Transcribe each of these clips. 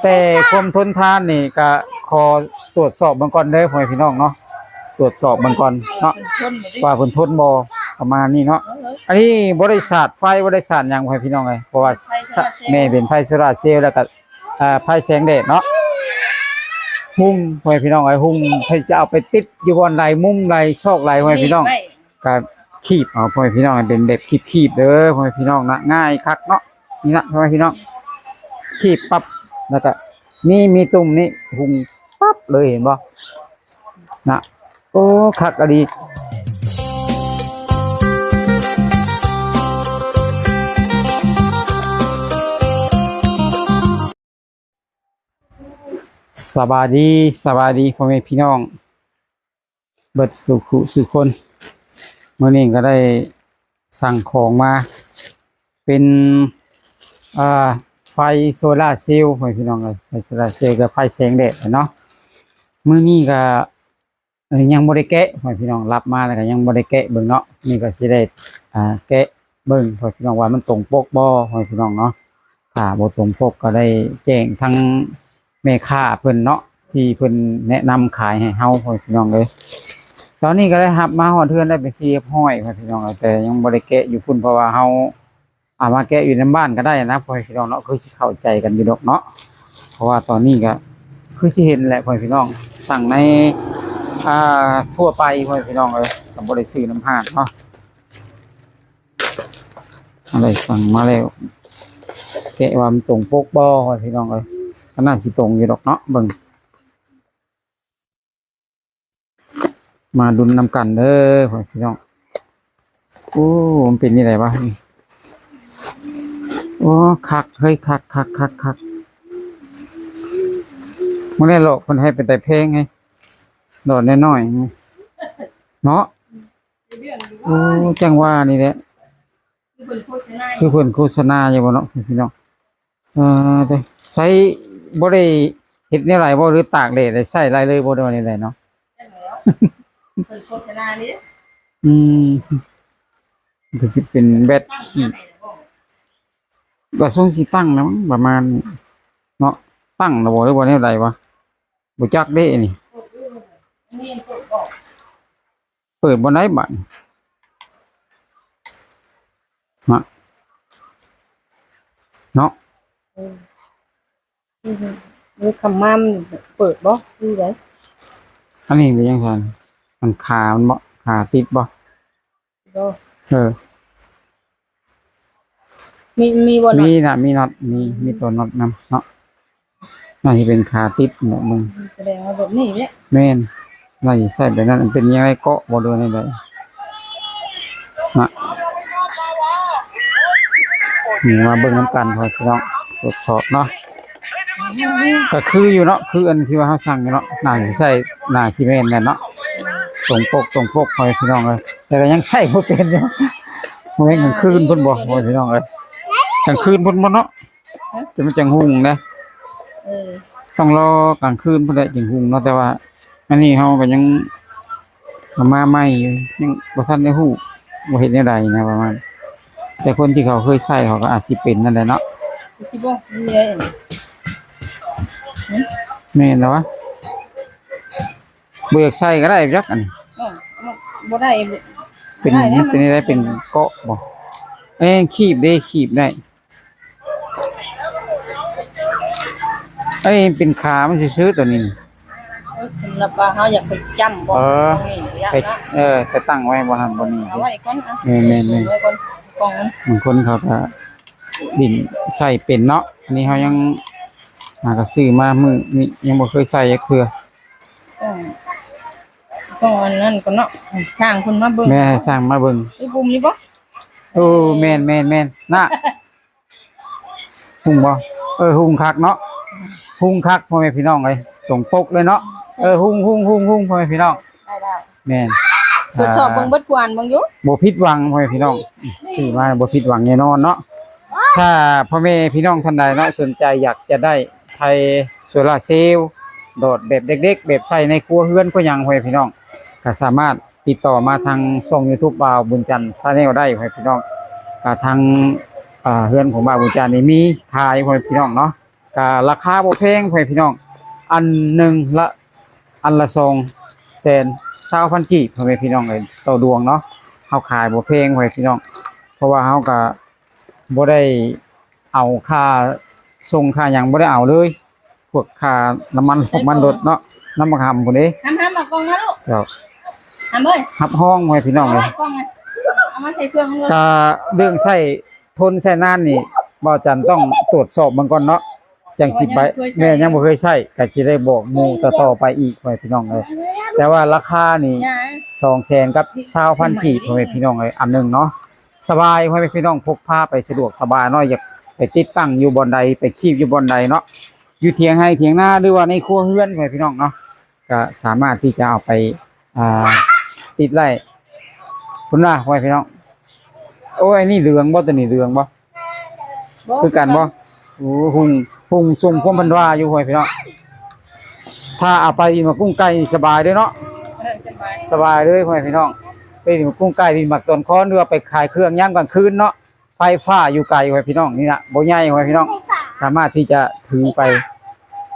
ແຕ່ຄວາມທົນທານນີ້ກະຂໍຕວດສອບເບິ່ງກ່ອນເດີ ພໍ່ແມ່ພີ່ນ້ອງເນາະ, ຕວດສອບເບິ່ງກ່ອນເນາະ ເພິ່ນທົນບໍ່ເດ ວ່າເພິ່ນທົນບໍ່ ປະມານນີ້ເນາະ. ເອີ ອັນນີ້ບໍ່ໄດ້ສາດໄຟ ບໍ່ໄດ້ສາດຫຍັງ ພໍ່ແມ່ພີ່ນ້ອງເອີຍ ເພາະວ່າ ເປັນໄຟໂຊລາເຊວ ແລ້ວກະ ອ່າ ໄຟແສງແດດເນາະ. ຮຸ່ງ ພໍ່ແມ່ພີ່ນ້ອງເອີຍ ຮຸ່ງ ໃຜຈະເອົາໄປຕິດຢູ່ບ່ອນໃດ ມຸມໃດ ຊອກໃດ ພໍ່ແມ່ພີ່ນ້ອງ ກະຄີບເອົາ ພໍ່ແມ່ພີ່ນ້ອງ ເປັນແບບຄີບໆເດີ ພໍ່ແມ່ພີ່ນ້ອງນະ ງ່າຍຄັກເນາະ. ນີ້ນະ ພໍ່ແມ່ພີ່ນ້ອງ ຄີບປັບ ແລ້ວກະມີ ມີຕຸ່ມນີ້ ຮຸ່ງປັບເລີຍ ເຫັນບໍ່ນະ. ໂອ້ ຄັກອີ່ຫຼີ. ສະບາຍດີ ສະບາຍດີ ພໍ່ແມ່ພີ່ນ້ອງ ເບິດສູ່ຄູ່ສູ່ຄົນ. ມື້ນີ້ກະໄດ້ສັ່ງຂອງມາ ເປັນ ອ່າ ໄຟໂຊລາເຊວ ພໍ່ແມ່ພີ່ນ້ອງເອີຍ ໄຟໂຊລາເຊວ ກະໄຟແສງແດດເນາະ. ມື້ນີ້ກະ ເອີ ຍັງບໍ່ໄດ້ແກະ ພໍ່ແມ່ພີ່ນ້ອງ ຮັບມາແລ້ວກະຍັງບໍ່ໄດ້ແກະເບິ່ງເນາະ. ນີ້ກະຊິໄດ້ ອ່າ ແກະເບິ່ງ ພໍ່ແມ່ພີ່ນ້ອງ ວ່າມັນຕົງປົກບໍ່ ພໍ່ແມ່ພີ່ນ້ອງເນາະ. ຖ້າບໍ່ຕົງປົກກະໄດ້ແຈ້ງທາງແມ່ຄ້າເພິ່ນເນາະ ທີ່ເພິ່ນແນະນຳຂາຍໃຫ້ເຮົາ ພໍ່ແມ່ພີ່ນ້ອງເອີຍ. ຕອນນີ້ກະໄດ້ຮັບມາຮອດເຮືອນແລ້ວເປັນທີ່ຮຽບຮ້ອຍ ພໍ່ແມ່ພີ່ນ້ອງເອີຍ ແຕ່ຍັງບໍ່ໄດ້ແກະຢູ່ພຸ້ນ ເພາະວ່າເຮົາ ເອົາມາແກະຢູ່ນຳບ້ານກະໄດ້ນະ ພໍ່ແມ່ພີ່ນ້ອງເນາະ ຄືຊິເຂົ້າໃຈກັນຢູ່ດອກເນາະ. ເພາະວ່າຕອນນີ້ກະຄືຊິເຫັນແຫຼະ ພໍ່ແມ່ພີ່ນ້ອງ ສັ່ງໃນ ອ່າ ທົ່ວໄປ ພໍ່ແມ່ພີ່ນ້ອງເອີຍ ກະບໍ່ໄດ້ຊື້ນຳຮ້ານເນາະ. ອັນໃດສັ່ງມາແລ້ວ ແກະວ່າມັນຕົງປົກບໍ່ ພໍ່ແມ່ພີ່ນ້ອງເອີຍ ກະໜ້າຊິຕົງຢູ່ດອກເນາະ ເບິ່ງ. ມາລຸ້ນນຳກັນເດີ ພໍ່ແມ່ພີ່ນ້ອງ. ໂອ້ ມັນເປັນຈັ່ງໃດວະ? ໂອ້ ຄັກເຮີ້ຍ ຄັກ ຄັກ ຄັກ ຄັກ. ມື້ແລກຫຼອກເພິ່ນໃຫ້ເປັນຕາແພງເຮີ້ຍ ຫຼອກນ້ອຍໆ ເນາະ. ໂອ້ ຈັ່ງວ່ານີ້ແຫຼະ ຄືເພິ່ນໂຄສະນາ ຄືເພິ່ນໂຄສະນາຢູ່ບໍ່ເນາະ ພີ່ນ້ອງ. ເອີ ແຕ່ໃຊ້ ບໍ່ໄດ້ເຮັດແນວໃດບໍ່ ຫຼືຕາກແດດໄດ້ໃຊ້ໄດ້ເລີຍບໍ່ ຫຼືວ່າແນວໃດເນາະ? ຈັກແລ້ວ ເພິ່ນໂຄສະນານີ້. ອືມ ຄືຊິເປັນແບັດ ຕັ້ງ ທີ່ ມາໃໝ່ແລ້ວບໍ່? ກະຊົງຊິຕັ້ງແລ້ວມັ້ງ ປະມານນີ້ເນາະ. ຕັ້ງແລ້ວບໍ່ ຫຼືວ່າແນວໃດວະ? ບໍ່ຈັກເດ້ນີ້ ເປີດບໍ່ໄດ້ບາດນະ ເນາະ. ເອີ ເອີ ຄຳມາມເປີດບໍ່ ຫຼືໃດ? ອັນນີ້ເປັນຫຍັງຊັ້ນ? ມັນຄາມັນບໍ່? ຄາຕິດບໍ່? ບໍ່ ເອີ ມີ ມີບໍ່? ມີນະ ມີນັອດ ມີ ມີຕົວນັອດນຳເນາະ. ໜ້າຊິເປັນຄາຕິດເນາະ ເບິ່ງ ສະແດງວ່າແບບນີ້ແຫຼະ. ແມ່ນ ໜ້າຊິໃຊ້ແບບນັ້ນ. ມັນເປັນຫຍັງໄດ້ເກາະບໍ່ ຫຼືວ່າແນວໃດນະ? ນີ້ມາເບິ່ງນຳກັນ ພໍ່ແມ່ພີ່ນ້ອງ ກວດສອບເນາະ. ກະຄືຢູ່ເນາະ ຄືອັນທີ່ວ່າເຮົາສັ່ງຢູ່ເນາະ. ໜ້າຊິໃຊ້ ໜ້າຊິແມ່ນແຫຼະເນາະ ຕົງປົກ ຕົງປົກ ພໍ່ແມ່ພີ່ນ້ອງເອີຍ. ແຕ່ກະຍັງໃຊ້ບໍ່ເປັນຢູ່. ບໍ່ແມ່ນກາງຄືນພຸ້ນບໍ່ ພໍ່ແມ່ພີ່ນ້ອງເອີຍ? ກາງຄືນພຸ້ນບໍ່ເນາະ? ຮະ? ຈະມັນຈັ່ງຮຸ່ງເດ້. ເອີ ຕ້ອງລໍກາງຄືນພຸ້ນແຫຼະຈຶ່ງຮຸ່ງເນາະ. ແຕ່ວ່າອັນນີ້ເຮົາກະຍັງ ເອົາມາໃໝ່ຢູ່ ຍັງບໍ່ທັນໄດ້ຮູ້ວ່າເຮັດແນວໃດນະ ປະມານ. ແຕ່ຄົນທີ່ເຂົາເຄີຍໃຊ້ເຂົາກະອາດຊິເປັນນັ້ນແຫຼະເນາະ. ຊິບໍ່ມີເລີຍ ແມ່ນແລ້ວວະ. ບໍ່ຢາກໃສ່ກະໄດ້ຈັກອັນນີ້. ເອີ ບໍ່ໄດ້ ເປັນ ບໍ່ໄດ້ ເປັນໄດ້ ເປັນເກາະບໍ່? ເອີ ຄີບເດ້ ຄີບໄດ້. ອັນນີ້ເປັນຂາມັນຊື່ໆ ໂຕນີ້. ເອີ ສຳລັບວ່າເຮົາຢາກໄປຈ້ຳບໍ່ ເອີ ຕອນນີ້ ໄປ ເອີ ໄປຕັ້ງໄວ້ບ່ອນຫັ້ນບ່ອນນີ້ ເອົາໄວ້ກ່ອນ. ແມ່ນໆໆ ໄວ້ກ່ອນ ກອງມັນ. ບາງຄົນເຂົາກະຫຼິ້ນໃສ່ເປັນເນາະ. ອັນນີ້ເຮົາຍັງ ຫາກະຊື້ມາມື້ນີ້ຍັງບໍ່ເຄີຍໃສ່ຈັກເທື່ອ. ເອີ ຕ້ອງອັນນັ້ນກ່ອນເນາະ ໃຫ້ຊ່າງເພິ່ນມາເບິ່ງ. ແມ່ນ ໃຫ້ຊ່າງມາເບິ່ງ. ອີ່ບຸ້ມນີ້ບໍ່? ໂອ້ ແມ່ນໆໆ ນະ. ຮຸ່ງບໍ່? ເອີ ຮຸ່ງຄັກເນາະ ຮຸ່ງຄັກ ພໍ່ແມ່ພີ່ນ້ອງເອີຍ ຕົງປົກເລີຍເນາະ. ເອີ ຮຸ່ງ ຮຸ່ງ ຮຸ່ງ ຮຸ່ງ ພໍ່ແມ່ພີ່ນ້ອງ. ໄດ້ແລ້ວ ແມ່ນ ທົດສອບເບິ່ງເບິດ ອ່າ ຜູ້ອ່ານເບິ່ງຢູ່ ບໍ່ຜິດຫວັງ ພໍ່ແມ່ພີ່ນ້ອງ. ຊື້ມາບໍ່ຜິດຫວັງແນ່ນອນເນາະ. ຖ້າພໍ່ແມ່ພີ່ນ້ອງທ່ານໃດເນາະ ສົນໃຈຢາກຈະໄດ້ໄຟໂຊລາເຊວ ຫຼອດແບບເດັກໆ ແບບໃສ່ໃນຄົວເຮືອນຄົວຫຍັງ ພໍ່ແມ່ພີ່ນ້ອງ ກະສາມາດຕິດຕໍ່ມາທາງຊ່ອງຢູທູບບ່າວບຸນຈັນແຊນແນວໄດ້ ພໍ່ແມ່ພີ່ນ້ອງ. ກະທາງ ເຮືອນຂອງບ່າວບຸນຈັນນີ້ມີຂາຍ ພໍ່ແມ່ພີ່ນ້ອງເນາະ. ກະລາຄາບໍ່ແພງ ພໍ່ແມ່ພີ່ນ້ອງ ອັນໜຶ່ງລະ ອັນລະສອງແສນຊາວພັນກີບ ພໍ່ແມ່ພີ່ນ້ອງເອີຍ ຕໍ່ດວງເນາະ. ເຮົາຂາຍບໍ່ແພງ ພໍ່ແມ່ພີ່ນ້ອງ ເພາະວ່າເຮົາກະບໍ່ໄດ້ເອົາຄ່າສົ່ງຄ່າຫຍັງ ບໍ່ໄດ້ເອົາເລີຍ ພວກຄ່ານ້ຳມັນ ນ້ຳມັນລົດເນາະ ນ້ຳບັກຫຳພຸ້ນເດ້. ຫຳ ຫຳ ເອົາກ່ອງມາລູກ ເຈົ້າ ຫຳເອີຍ ຮັບຮອງ ພໍ່ແມ່ພີ່ນ້ອງເອີຍ ເອົາໄວ້ກ່ອງນະ ເອົາມາໃສ່ເຄື່ອງໂລດ. ກະເລື່ອງໃຊ້ ທົນໃຊ້ນານນີ້ ບ່າວຈັນຕ້ອງຕວດສອບເບິ່ງກ່ອນເນາະ ຈັ່ງຊິໄປ ແມ່ນຍັງບໍ່ເຄີຍໃຊ້ ກະຊິໄດ້ບອກໝູ່ຕໍ່ໆໄປອີກ ພໍ່ແມ່ພີ່ນ້ອງເອີຍ. ແຕ່ວ່າລາຄານີ້ ສອງແສນກັບຊາວພັນກີບ ພໍ່ແມ່ພີ່ນ້ອງເອີຍ ອັນໜຶ່ງເນາະ. ສະບາຍ ພໍ່ແມ່ພີ່ນ້ອງ ພົກພາໄປສະດວກສະບາຍເນາະ ຢາກໄປຕິດຕັ້ງຢູ່ບ່ອນໃດ ໄປຄີບຢູ່ບ່ອນໃດເນາະ ຢູ່ຖຽງໄຮ່ຖຽງນາ ຫຼືວ່າໃນຄົວເຮືອນ ພໍ່ແມ່ພີ່ນ້ອງເນາະ ກະສາມາດທີ່ຈະເອົາໄປ ອ່າ ຕິດໄດ້ພຸ້ນນະ ພໍ່ແມ່ພີ່ນ້ອງ. ໂອ້ຍ ອັນນີ້ເຫຼືອງບໍ່? ໂຕນີ້ເຫຼືອງບໍ່? ບໍ່ ຄືກັນບໍ່? ໂອ້ ຮຸ່ງ ຮຸ່ງຊົງຄວາມພັນວາຢູ່ ພໍ່ແມ່ພີ່ນ້ອງ. ຖ້າເອົາໄປດິນໝາກກຸ້ງໄກ່ນີ້ສະບາຍເດ້ເນາະ ເອີ ສະບາຍ ສະບາຍເລີຍ ພໍ່ແມ່ພີ່ນ້ອງ. ໄປດິນໝາກກຸ້ງໄກ່ ດິນໝາກຕອນຄອນ ຫຼືວ່າໄປຂາຍເຄື່ອງຍາມກາງຄືນເນາະ. ໄຟຟ້າຢູ່ໄກ ພໍ່ແມ່ພີ່ນ້ອງ ນີ້ນະ ບໍ່ໃຫຍ່ ພໍ່ແມ່ພີ່ນ້ອງ ສາມາດທີ່ຈະຖືໄປ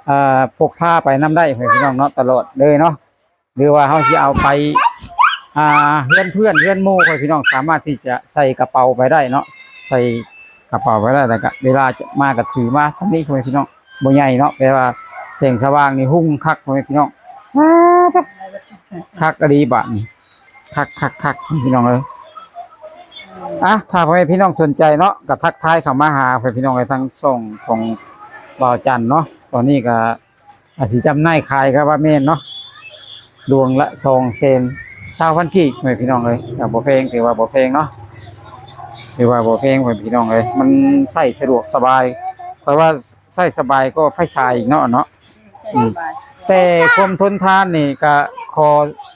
ເອີ ພົກພາໄປນຳໄດ້ ພໍ່ແມ່ພີ່ນ້ອງເນາະ ຕະຫຼອດເລີຍເນາະ. ຫຼືວ່າເຮົາຊິເອົາໄປ ອ່າ ເຮືອນເພື່ອນເຮືອນໝູ່ ພໍ່ແມ່ພີ່ນ້ອງ ສາມາດທີ່ຈະໃສ່ກະເປົາໄປໄດ້ເນາະ ໃສ່ກະເປົາໄປໄດ້ ແລ້ວກະເວລາຈະມາກະຖືມາສ່ຳນີ້ ພໍ່ແມ່ພີ່ນ້ອງ ບໍ່ໃຫຍ່ເນາະ ແຕ່ວ່າແສງສະຫວ່າງນີ້ຮຸ່ງຄັກ ພໍ່ແມ່ພີ່ນ້ອງ. ຄັກອີ່ຫຼີບາດນີ້ ຄັກໆໆ ພີ່ນ້ອງເອີຍ. ອ່ະ ຖ້າພໍ່ແມ່ພີ່ນ້ອງສົນໃຈເນາະ ກະທັກທາຍເຂົ້າມາຫາ ພໍ່ແມ່ພີ່ນ້ອງເອີຍ ທາງຊ່ອງຂອງບ່າວຈັນເນາະ. ຕອນນີ້ກະ ອາດຊິຈຳໜ່າຍຂາຍກໍວ່າແມ່ນເນາະ ດວງລະສອງແສນຊາວພັນກີບ ພໍ່ແມ່ພີ່ນ້ອງເອີຍ. ກໍບໍ່ແພງ ຖືວ່າບໍ່ແພງເນາະ ຖືວ່າບໍ່ແພງ ພໍ່ແມ່ພີ່ນ້ອງເອີຍ. ມັນໃຊ້ສະດວກສະບາຍ ຂ້ອຍວ່າໃຊ້ສະບາຍກວ່າໄຟສາຍອີກເນາະ ເນາະ. ອືມ ແຕ່ຄວາມທົນທານນີ້ກໍຂໍ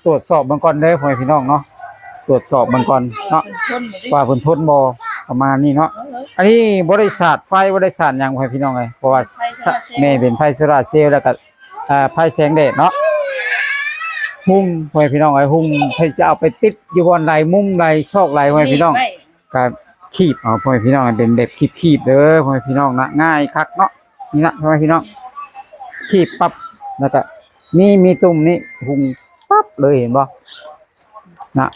ຕວດສອບເບິ່ງກ່ອນເດີ ພໍ່ແມ່ພີ່ນ້ອງເນາະ ຕວດສອບເບິ່ງກ່ອນເນາະ ວ່າເພິ່ນທົນບໍ່ ປະມານນີ້ເນາະ. ອັນນີ້ບໍ່ໄດ້ສາດໄຟ ບໍ່ໄດ້ສາດຫຍັງ ພໍ່ແມ່ພີ່ນ້ອງເອີຍ ເພາະວ່າ ແມ່ນເປັນໄຟໂຊລາເຊວ ແລ້ວກໍ ອ່າ ໄຟແສງແດດເນາະ ຮຸ່ງ ພໍ່ແມ່ພີ່ນ້ອງເອີຍ. ຮຸ່ງ ໃຜຈະເອົາໄປຕິດຢູ່ບ່ອນໃດ ມຸມໃດ ຊອກໃດ ພໍ່ແມ່ພີ່ນ້ອງ ກະຄີບເອົາ ພໍ່ແມ່ພີ່ນ້ອງ ເປັນແບບຄີບໆເດີ ພໍ່ແມ່ພີ່ນ້ອງນະ. ງ່າຍຄັກເນາະ ນີ້ນະ ພໍ່ແມ່ພີ່ນ້ອງ ຄີບປັບ ແລ້ວກະມີ ມີຕຸ່ມນີ້ ຮຸ່ງປັບເລີຍ ເຫັນບໍ່ນະ.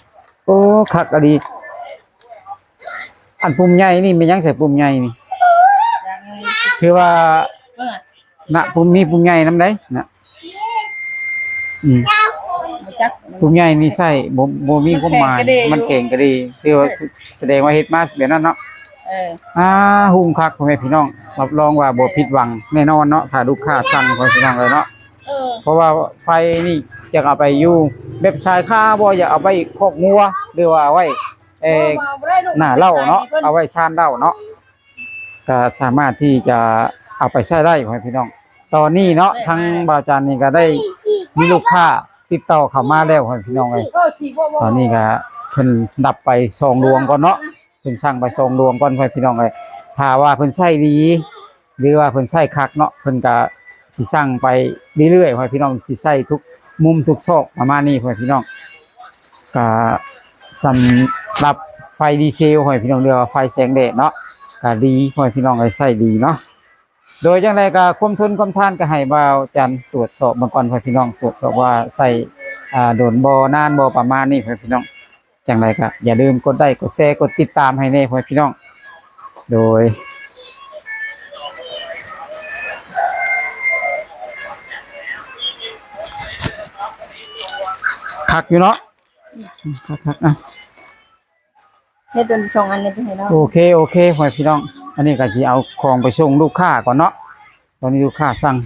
ໂອ້ ຄັກອີ່ຫຼີ. ອັນປຸ່ມໃຫຍ່ນີ້ແມ່ນຫຍັງໃສ່ປຸ່ມໃຫຍ່ນີ້ ຄືວ່າ ນະ ປຸ່ມ ມີປຸ່ມໃຫຍ່ນຳໃດ໋ນະ. ອືມ ບໍ່ຈັກ ປຸ່ມໃຫຍ່ນີ້ໃຊ້ ບໍ່ ບໍ່ມີຄວາມໝາຍ ມັນແຂງກະດີ ມັນແຂງກະດີ ຄືວ່າສະແດງວ່າເຮັດມາແບບນັ້ນເນາະ. ເອີ ອ່າ ຮຸ່ງຄັກ ພໍ່ແມ່ພີ່ນ້ອງ ຮັບຮອງວ່າບໍ່ຜິດຫວັງແນ່ນອນເນາະ ຖ້າລູກຄ້າສັ່ງ ພໍ່ແມ່ພີ່ນ້ອງເອີຍເນາະ. ເອີ ເພາະວ່າໄຟນີ້ຈະເອົາໄປຢູ່ແບບຊາຍຄາບໍ່ ຢາກເອົາໄປຄອກງົວ ຫຼືວ່າໄວ້ ເອີ ໜ້າເຫຼົ້າເນາະ ເອົາໄວ້ຊານເຫຼົ້າເນາະ ກໍສາມາດທີ່ຈະເອົາໄປໃຊ້ໄດ້ ພໍ່ແມ່ພີ່ນ້ອງ. ຕອນນີ້ເນາະ ທາງບ່າວຈັນນີ້ກໍໄດ້ມີລູກຄ້າຕິດຕໍ່ເຂົ້າມາແລ້ວ ພໍ່ແມ່ພີ່ນ້ອງເອີຍ. ຕອນນີ້ກໍເພິ່ນດັບໄປສອງດວງກ່ອນເນາະ ເພິ່ນສັ່ງໄປສອງດວງກ່ອນ ພໍ່ແມ່ພີ່ນ້ອງເອີຍ. ຖ້າວ່າເພິ່ນໃຊ້ດີ ຫຼືວ່າເພິ່ນໃຊ້ຄັກເນາະ ເພິ່ນກະຊິສັ່ງໄປເລື້ອຍໆ ພໍ່ແມ່ພີ່ນ້ອງ ຊິໃຊ້ທຸກມຸມທຸກຊອກປະມານນີ້ ພໍ່ແມ່ພີ່ນ້ອງ. ກະສຳລັບໄຟດີເຊວ ພໍ່ແມ່ພີ່ນ້ອງ ຫຼືວ່າໄຟແສງແດດເນາະ ກະດີ ພໍ່ແມ່ພີ່ນ້ອງເອີຍ ໃຊ້ດີເນາະ. ໂດຍຈັ່ງໃດກະຄວາມທົນຄວາມທານກະໃຫ້ບ່າວຈັນຕວດສອບເບິ່ງກ່ອນ ພໍ່ແມ່ພີ່ນ້ອງ ຕວດສອບວ່າໃຊ້ ອ່າ ດົນບໍ່ ນານບໍ່ ປະມານນີ້ ພໍ່ແມ່ພີ່ນ້ອງ. ຈັ່ງໃດກໍຢ່າລືມກົດໄລ້ ກົດແຊ ກົດຕິດຕາມໃຫ້ແດ່ ພໍ່ແມ່ພີ່ນ້ອງ. ໂດຍ ຄັກຢູ່ເນາະ ຄັກໆ ອ່ະ ເຮັດປັນສອງອັນນີ້ໄປໃຫ້ລາວ. ໂອເຄ ໂອເຄ ພໍ່ແມ່ພີ່ນ້ອງ ອັນນີ້ກໍຊິເອົາຂອງໄປສົ່ງລູກຄ້າກ່ອນເນາະ. ຕອນນີ້ລູກຄ້າສັ່ງ